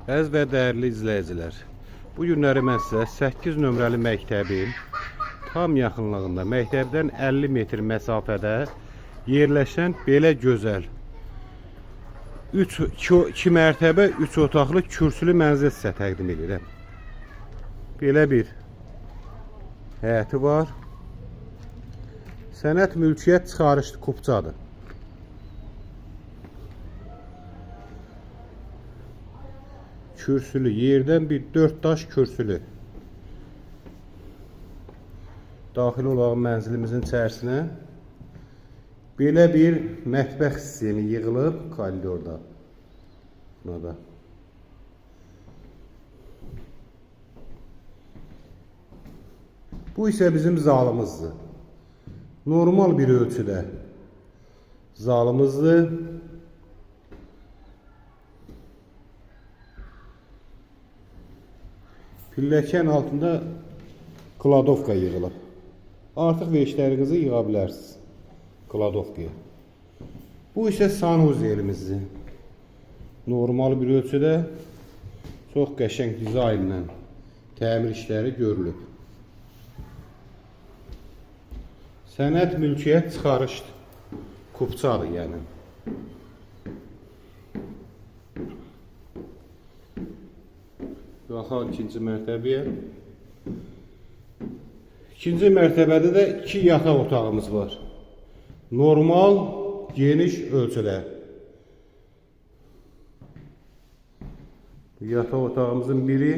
Əziz və dəyərli izləyicilər, bu günləri mən sizə 8 nömrəli məktəbin tam yaxınlığında, məktəbdən 50 metr məsafədə yerləşən belə gözəl 2 mərtəbə 3 otaqlı kürsülü mənzil sizə təqdim edirəm. Belə bir həyəti var. Sənəd mülkiyyət çıxarışlı kupçadır. Kürsülü, yerdən bir 4 daş kürsülü. Daxil olaq mənzilimizin içərisinə. Belə bir mətbəx sistemi yığılıb koridorda. Buna da. Bu isə bizim zalımızdır. Normal bir ölçüdə zalımızdır. Pilləkən altında kladovka yığılıb. Artıq veşlərinizi yığa bilərsiniz kladovkaya. Bu isə sanuzelimizdir. Normal bir ölçüdə çox qəşəng dizaynla təmir işləri görülüb. Sənəd mülkiyyət çıxarışdır. Kupçadır yəni. Qalxaq ikinci mərtəbəyə. İkinci mərtəbədə də 2 yataq otağımız var. Normal, geniş ölçüdə. Yataq otağımızın biri.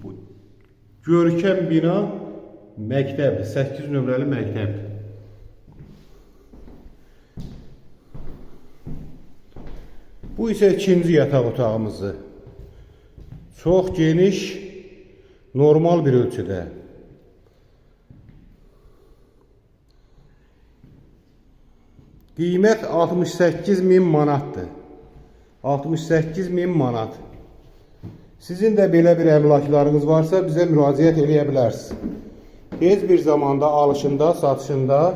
Bu görkəm bina məktəbdir. 8 nömrəli məktəbdir. Bu isə ikinci yataq otağımızdır. Çox geniş, normal bir ölçüdə. Qiymət 68 min manatdır. 68 min manat. Sizin də belə bir əmlaklarınız varsa bizə müraciət eləyə bilərsiniz. Heç bir zamanda alışında, satışında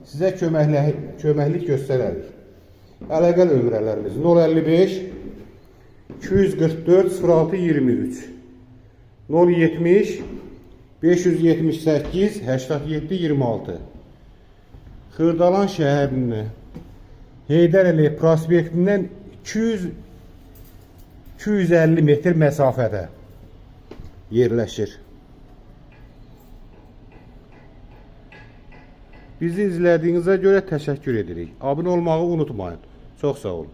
sizə köməklik göstərərik. Əlaqə nömrələrimiz 055 244 06 23 070 578 87 26. Xırdalan şəhərinin Heydər Əliyev prospektindən 200-250 metr məsafədə yerləşir. Bizi izlədiyinizə görə təşəkkür edirik. Abunə olmağı unutmayın. Çox sağ olun.